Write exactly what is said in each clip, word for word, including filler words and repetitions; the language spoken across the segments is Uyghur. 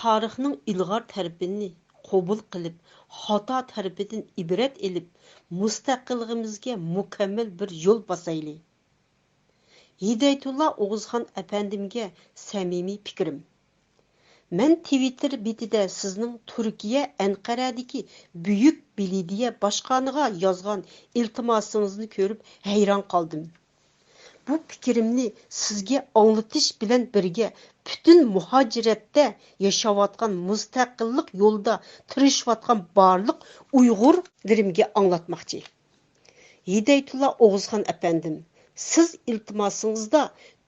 تارىخنىڭ ئىلغار تەرىپىنى قوبۇل قىلىپ، خاتا تەرىپىدىن ئىبرەت ئېلىپ، مۇستەقىللىقىمىزگە مۇكەممەل بىر يول باسايلى. ھىدايەتۇللا ئوغۇزخان ئەپەندىمگە سەمىمىي پىكرىم. مەن تىۋىتتېر بېتىدە سىزنىڭ تۈركىيە ئەنقەرەدىكى بۈيۈك بېلىدىيە باشقانىغا يازغان ئىلتىماسىڭىزنى كۆرۈپ ھەيران قالدىم. بۇ پىكرىمنى سىزگە ئاڭلىتىش بىلەن بىرگە پۈتۈن مۇھاجىرەتتە ياشاۋاتقان، مۇستەقىللىق يولىدا تىرىشىۋاتقان بارلىق ئۇيغۇرلىرىمگە ئاڭلاتماقچى. ھىدايەتۇللا ئوغۇزخان ئەپەندىم، سىز ئىلتىماسىڭىزدا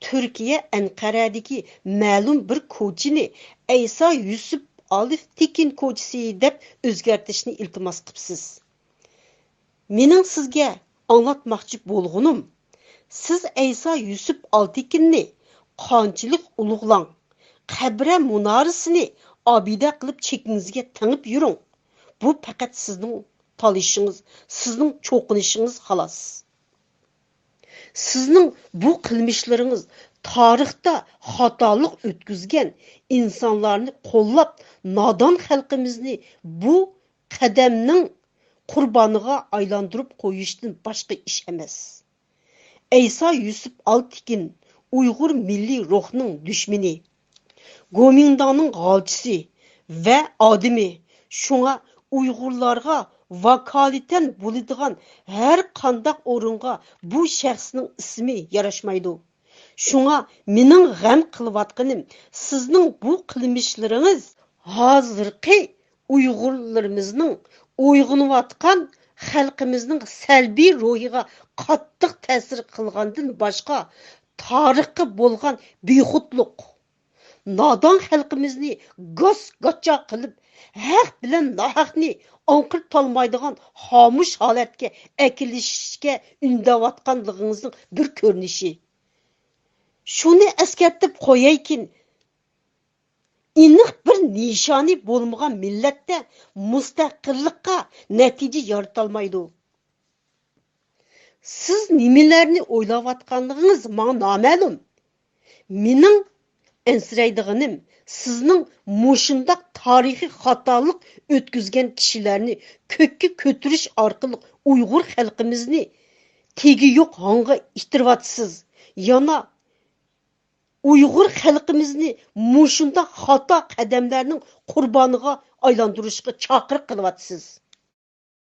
تۈركىيە ئەنقەرەدىكى مەلۇم بىر كوچىنى ئەيسا يۈسۈپ ئالىف تېكىن كوچىسى دەپ ئۆزگەرتىشنى ئىلتىماس قىپسىز. مېنىڭ سىزگە ئاڭلاتماقچى بولغىنىم، سىز ئەيسا يۈسۈپ ئالتېكىننى قانچىلىك ئۇلۇغلاڭ، قەبرە مۇنارىسىنى ئابىدە قىلىپ چېكىڭىزگە تېڭىپ يۈرۈڭ. بۇ پەقەت سىزنىڭ تالىشىڭىز، سىزنىڭ چوقۇنۇشىڭىز خالاس. سىزنىڭ بۇ قىلمىشلىرىڭىز تارىختا خاتالىق ئۆتكۈزگەن ئىنسانلارنى قوللاپ، نادان خەلقىمىزنى بۇ قەدەمنىڭ قۇربانىغا ئايلاندۇرۇپ قويۇشتىن باشقا ئىش ئەمەس. ئەيسا يۈسۈپ ئالتىكىن ئۇيغۇر مىللىي روھنىڭ دۈشمىنى، گومىنداڭنىڭ غالچىسى ۋە ئادىمى. شۇڭا ئۇيغۇرلارغا ۋاكالىتەن بولىدىغان ھەر قانداق ئورۇنغا بۇ شەخسنىڭ ئىسمى ياراشمايدۇ. شۇڭا مېنىڭ غەم قىلىۋاتقىنىم، سىزنىڭ بۇ قىلمىشلىرىڭىز ھازىرقى ئۇيغۇرلىرىمىزنىڭ ئويغىنىۋاتقان خەلقىمىزنىڭ سەلبىي روھىغا قاتتىق تەسىر قىلغاندىن باشقا، تارىخقا بولغان بىخۇدلۇق، نادان خەلقىمىزنى گاس-گاچا قىلىپ، ھەق بىلەن ناھەقنى ئاڭقىرتالمايدىغان خامۇش ھالەتكە ئەكېلىشكە ئۈندەۋاتقانلىقىڭىزنىڭ بىر كۆرۈنۈشى. شۇنى ئەسكەرتىپ قويايكىن، ئېنىق بىر نىشانى بولمىغان مىللەتتە مۇستەقىللىققا نەتىجە يارىتالمايدۇ. سىز نېمىلەرنى ئويلاۋاتقانلىقىڭىز ماڭا نامەلۇم. مېنىڭ ئەنسىرەيدىغىنىم، سىزنىڭ مۇشۇنداق تارىخىي خاتالىق ئۆتكۈزگەن كىشىلەرنى كۆككە كۆتۈرۈش ئارقىلىق ئۇيغۇر خەلقىمىزنى تېگى يوق ھاڭغا ئىتتىرىۋاتىسىز. يەنە ئۇيغۇر خەلقىمىزنى مۇشۇنداق خاتا قەدەملەرنىڭ قۇربانىغا ئايلاندۇرۇشقا چاقىرىق قىلىۋاتىسىز.